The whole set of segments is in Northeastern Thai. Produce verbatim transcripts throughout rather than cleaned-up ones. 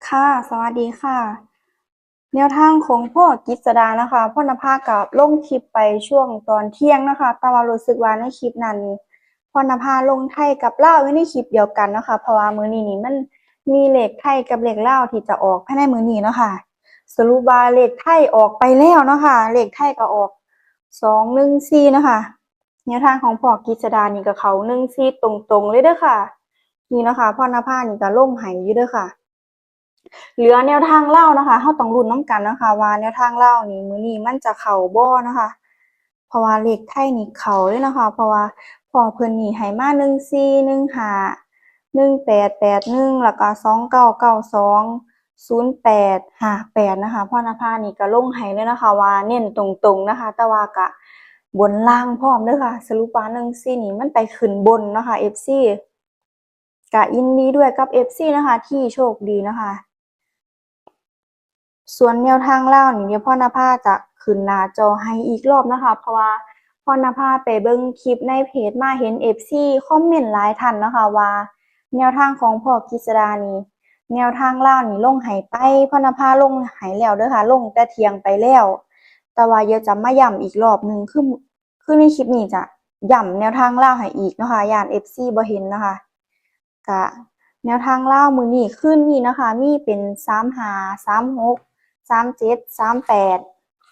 ค่ะ สวัสดีค่ะ แนวทางของพ่อกฤษดานะคะ พรณภาก็ลงคลิปไปช่วงตอนเที่ยงนะคะ แต่ว่ารู้สึกว่าในคลิปนั้น พรณภาลงไทยกับลาวอยู่ในคลิปเดียวกันเนาะค่ะ เพราะว่ามื้อนี้นี่มันมีเลขไทยกับเลขลาวที่จะออกภายในมื้อนี้เนาะค่ะ สรุปว่าเลขไทยออกไปแล้วเนาะค่ะ เลขไทยก็ออก สองหนึ่งสี่เนาะค่ะ แนวทางของพ่อกฤษดานี่ก็เข้า หนึ่งสี่ ตรงๆเลยเด้อค่ะ นี่เนาะค่ะ พรณภานี่ก็ลงให้อยู่เด้อค่ะ เหลือแนวทางลาวเนาะค่ะ เราต้องลุ้นนำกันเนาะค่ะ ว่าแนวทางลาวนี่มื้อนี้มันจะเข้าบ่เนาะค่ะ เพราะว่าเลขไทยนี่เข้าเลยเนาะค่ะ เพราะว่าพ่อเพิ่นนี่ให้มา หนึ่งสี่ หนึ่งห้า หนึ่งแปด แปดหนึ่ง แล้วก็ สองเก้า เก้าสอง ศูนย์แปด ห้าแปด นะคะ พรณภานี่ก็ลงให้เลยเนาะค่ะ ว่าเน้นตรงๆนะคะ แต่ว่าก็บนล่างพร้อมเด้อค่ะ สรุปว่า หนึ่งสี่ นี่มันไปขึ้นบนเนาะค่ะ เอฟซี ก็ยินดีด้วยกับ เอฟซี นะคะ ที่โชคดีนะคะ ส่วนแนวทางลาวนี่ เดี๋ยวพรณภาจะขึ้นหน้าจอให้อีกรอบนะคะ เพราะว่าพรณภาไปเบิ่งคลิปในเพจมา เห็น เอฟซี คอมเมนต์หลายท่านเนาะค่ะ ว่าแนวทางของพ่อกฤษดานี่ แนวทางลาวนี่ลงให้ไป พรณภาลงให้แล้วเด้อค่ะ ลงแต่เที่ยงไปแล้ว แต่ว่าเดี๋ยวจะมาย้ำอีกรอบหนึ่ง คือ คือในคลิปนี้จะย้ำแนวทางลาวให้อีกเนาะค่ะ ย้าน เอฟซี บ่เห็นเนาะค่ะ ก็แนวทางลาวมื้อนี้คืนนี้เนาะค่ะ มีเป็น สามห้า สามหก สามเจ็ด สามแปด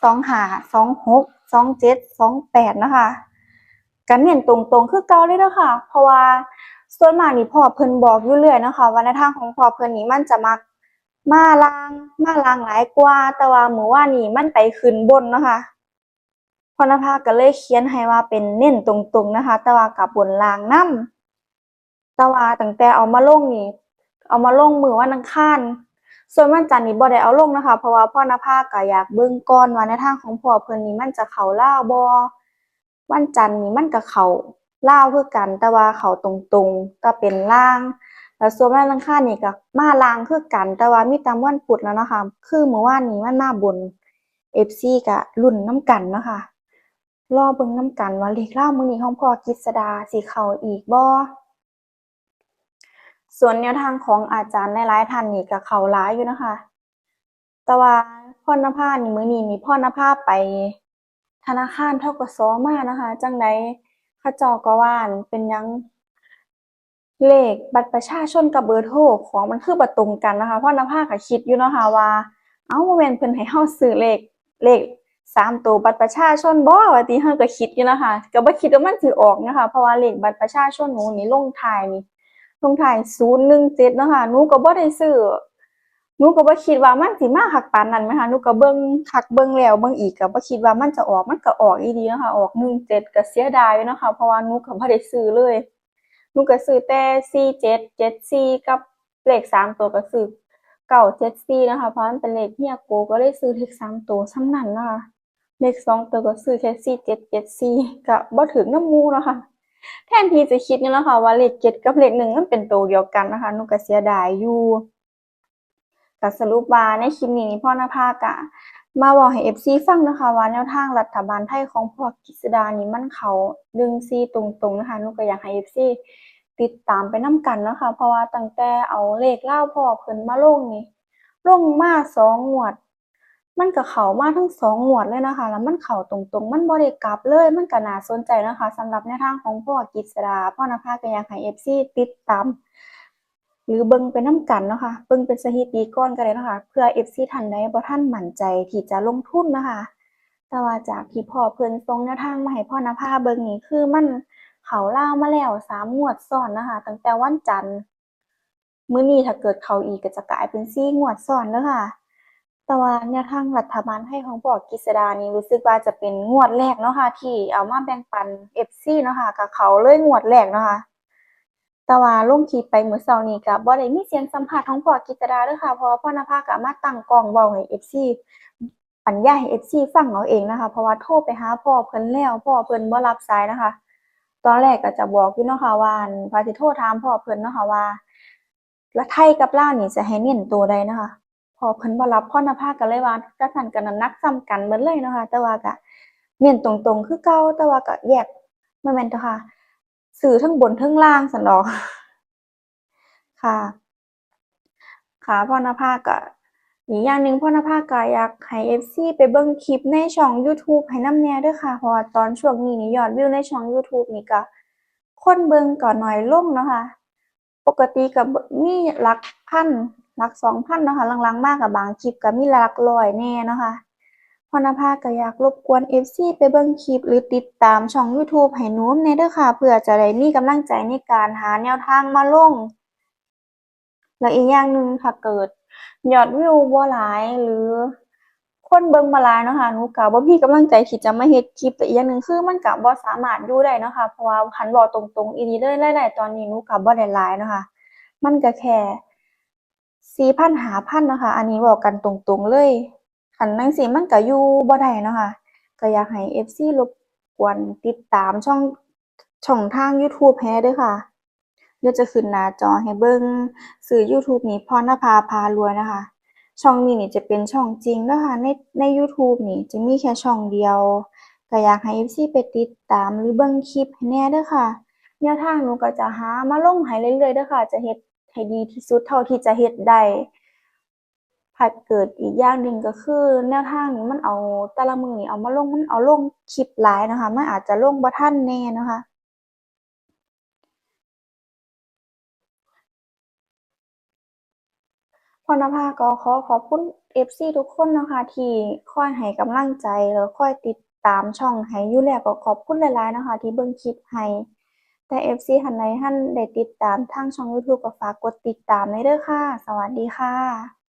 สองห้า สองหก สองเจ็ด สองแปด เนาะค่ะ ก็เน้นตรงๆคือเก่าเลยเด้อค่ะ เพราะว่าส่วนมากนี่พ่อเพิ่นบอกอยู่เรื่อยเนาะค่ะ ว่าแนวทางของพ่อเพิ่นนี่มันจะมักมาล่าง มาล่างหลายกว่า แต่ว่ามื้อวานนี้มันไปขึ้นบนเนาะค่ะ พรณภาก็เลยเขียนให้ว่าเป็นเน้นตรงๆนะคะ แต่ว่าก็บนล่างนำ แต่ว่าตั้งแต่เอามาลงนี่ เอามาลงมื้อวันอังคาร ส่วนวันจันทร์นี่บ่ได้เอาลงนะคะ เพราะว่าพรณภาก็อยากเบิ่งก่อนว่าแนวทางของพ่อเพิ่นนี่มันจะเข้าลาวบ่ วันจันทร์นี่มันก็เข้าลาวคือกัน แต่ว่าเข้าตรงๆ ก็เป็นล่าง แล้วส่วนวันอังคารนี่ก็มาล่างคือกัน แต่ว่ามีแต่วันพุธแล้วเนาะค่ะ คือมื้อวานนี้มันมาบน เอฟซี ก็ลุ้นนำกันเนาะค่ะ รอเบิ่งนำกันว่าเลขลาวมื้อนี้ของพ่อกฤษดาสิเข้าอีกบ่ ส่วนแนวทางของอาจารย์หลายๆท่านนี่ก็เข้าหลายอยู่เนาะค่ะ แต่ว่าพรณภานี่ มื้อนี้นี่พรณภาไปธนาคาร ธ.ก.ส. มานะคะ จั่งใดเขาเจ้าก็ว่า อัน เป็นหยัง เลขบัตรประชาชนกับเบอร์โทรของมันคือบ่ตรงกันนะคะ พรณภาก็คิดอยู่เนาะค่ะว่า เอ้า บ่แม่นเพิ่นให้เราซื้อเลข เลขสามตัวบัตรประชาชนบ่ ว่าติ เราก็คิดอยู่เนาะค่ะ ก็บ่คิดว่ามันสิออกนะคะ เพราะว่าเลขบัตรประชาชนหนูนี่ลงท้ายนี่ ลงท้าย ศูนย์หนึ่งเจ็ด เนาะค่ะ หนูก็บ่ได้ซื้อ หนูก็บ่คิดว่ามันสิมาคักปานนั้นแหมค่ะ หนูก็เบิ่งคักเบิ่งแล้วเบิ่งอีก ก็บ่คิดว่ามันจะออก มันก็ออกอีหลีเนาะค่ะ ออก หนึ่งเจ็ด ก็เสียดายอยู่เนาะค่ะ เพราะว่าหนูก็บ่ได้ซื้อเลย หนูก็ซื้อแต่ สี่เจ็ดเจ็ดสี่ กับเลขสามตัวก็ซื้อ เก้าเจ็ดสี่ นะคะ เพราะมันเป็นเลขเฮียโก ก็เลยซื้อเลขสามตัวส่ำนั้นนะคะ เลขสองตัวก็ซื้อแค่ สี่เจ็ดเจ็ดสี่ ก็บ่ถืกนำหมู่เนาะค่ะ แทนที่จะคิดอยู่เนาะค่ะว่าเลขเจ็ดกับเลขหนึ่งมันเป็นตัวเดียวกันนะคะ หนูก็เสียดายอยู่ ก็สรุปว่าในคลิปนี้นี่ พรณภาก็มาเว้าให้ เอฟซี ฟังนะคะ ว่าแนวทางรัฐบาลไทยของพ่อกฤษดานี่มันเข้า หนึ่งสี่ ตรงๆนะคะ หนูก็อยากให้ เอฟซี ติดตามไปนำกันเนาะค่ะ เพราะว่าตั้งแต่เอาเลขลาวพ่อเพิ่นมาลงนี่ ลงมาสองงวด มันก็เข้ามาทั้งสองงวดเลยนะคะ แล้วมันเข้าตรงๆ มันบ่ได้กลับเลย มันก็น่าสนใจเนาะค่ะ สำหรับแนวทางของพ่อกฤษดา พรณภาก็อยากให้ เอฟซี ติดตาม หรือเบิ่งไปนำกันเนาะค่ะ เบิ่งเป็นสถิติก่อนก็ได้เนาะค่ะ เผื่อ เอฟซี ท่านใดบ่ทันมั่นใจที่จะลงทุนนะคะ แต่ว่าจากที่พ่อเพิ่นส่งแนวทางมาให้พรณภาเบิ่งนี่ คือมันเข้าลาวมาแล้วสามงวดซ้อนนะคะ ตั้งแต่วันจันทร์ มื้อนี้ถ้าเกิดเข้าอีกก็จะกลายเป็นสี่งวดซ้อนเด้อค่ะ แต่ว่าแนวทางรัฐบาลไทยของพ่อกฤษดานี่ รู้สึกว่าจะเป็นงวดแรกเนาะค่ะ ที่เอามาแบ่งปัน เอฟซี เนาะค่ะ ก็เข้าเลยงวดแรกเนาะค่ะ แต่ว่าลงคลิปไปมื้อเช้านี้ก็บ่ได้มีเสียงสัมภาษณ์ของพ่อกฤษดาเด้อค่ะ เพราะว่าพรณภาก็มาตั้งกล้องเว้าให้ เอฟซี บรรยายให้ เอฟซี ฟังเอาเองนะคะ เพราะว่าโทรไปหาพ่อเพิ่นแล้ว พ่อเพิ่นบ่รับสายนะคะ ตอนแรกก็จะบอกอยู่เนาะค่ะว่า อัน ว่าสิโทรถามพ่อเพิ่นเนาะค่ะว่า แล้วไทยกับลาวนี่จะให้เน้นตัวใดเนาะค่ะ พ่อเพิ่นบ่รับ พรณภาก็เลยว่า จั่งซั้นก็น้ำหนักส่ำกันเบิดเลยเนาะค่ะ แต่ว่าก็เน้นตรงๆคือเก่า แต่ว่าก็แยก บ่แม่นตั๊วค่ะ ซื้อทั้งบนทั้งล่างซั้นดอก ค่ะ ค่ะ พรณภาก็ อีกอย่างหนึ่ง พรณภาก็อยากให้ เอฟซี ไปเบิ่งคลิปในช่อง YouTube ให้นำแหน่เด้อค่ะ เพราะว่าตอนช่วงนี้นี่ยอดวิวในช่อง YouTube นี่ก็คนเบิ่งก็น้อยลงเนาะค่ะ ปกติก็มีหลักพัน หลักสองพันเนาะค่ะ หลังๆมาก็บางคลิปก็มีหลักร้อยแหน่เนาะค่ะ พรณภาก็อยากรบกวน เอฟซี ไปเบิ่งคลิปหรือติดตามช่อง YouTube ให้หนูแหน่เด้อค่ะ เพื่อจะได้มีกำลังใจในการหาแนวทางมาลง และอีกอย่างหนึ่ง ถ้าเกิดยอดวิวบ่หลายหรือคนเบิ่งบ่หลายเนาะค่ะ หนูก็บ่มีกำลังใจที่จะมาเฮ็ดคลิป และอีกอย่างหนึ่งคือมันก็บ่สามารถอยู่ได้เนาะค่ะ เพราะว่าคันเว้าตรงๆอีหลีเลย รายได้ตอนนี้หนูก็บ่ได้หลายเนาะค่ะ มันก็แค่สี่พัน ห้าพันเนาะค่ะ อันนี้เว้ากันตรงๆเลย คันจั่งซี้มันก็อยู่บ่ได้เนาะค่ะ ก็อยากให้ เอฟซี รบกวนติดตามช่อง ช่องทาง YouTube ให้แหน่เด้อค่ะ เดี๋ยวจะขึ้นหน้าจอให้เบิ่ง ชื่อ YouTube นี่ พรณภา พารวยนะคะ ช่องนี้นี่จะเป็นช่องจริงเด้อค่ะ ใน ใน YouTube นี่จะมีแค่ช่องเดียว ก็อยากให้ เอฟซี ไปติดตามหรือเบิ่งคลิปให้แหน่เด้อค่ะ แนวทางหนูก็จะหามาลงให้เรื่อยๆเด้อค่ะ จะเฮ็ดให้ดีที่สุดเท่าที่จะเฮ็ดได้ ถ้าเกิดอีกอย่างหนึ่งก็คือแนวทางนี่มันเอา แต่ละมื้อนี่เอามาลง มันเอาลงคลิปหลายเนาะค่ะ มันอาจจะลงบ่ทันแหน่เนาะค่ะ พรณภาก็ขอขอบคุณ เอฟซี ทุกคนเนาะค่ะ ที่คอยให้กำลังใจ แล้วคอยติดตามช่องให้อยู่แล้ว ก็ขอบคุณหลายๆเนาะค่ะ ที่เบิ่งคลิปให้ แต่ เอฟซี ท่านใดทันได้ติดตามทางช่อง YouTube ก็ฝากกดติดตามแหน่เด้อค่ะ สวัสดีค่ะ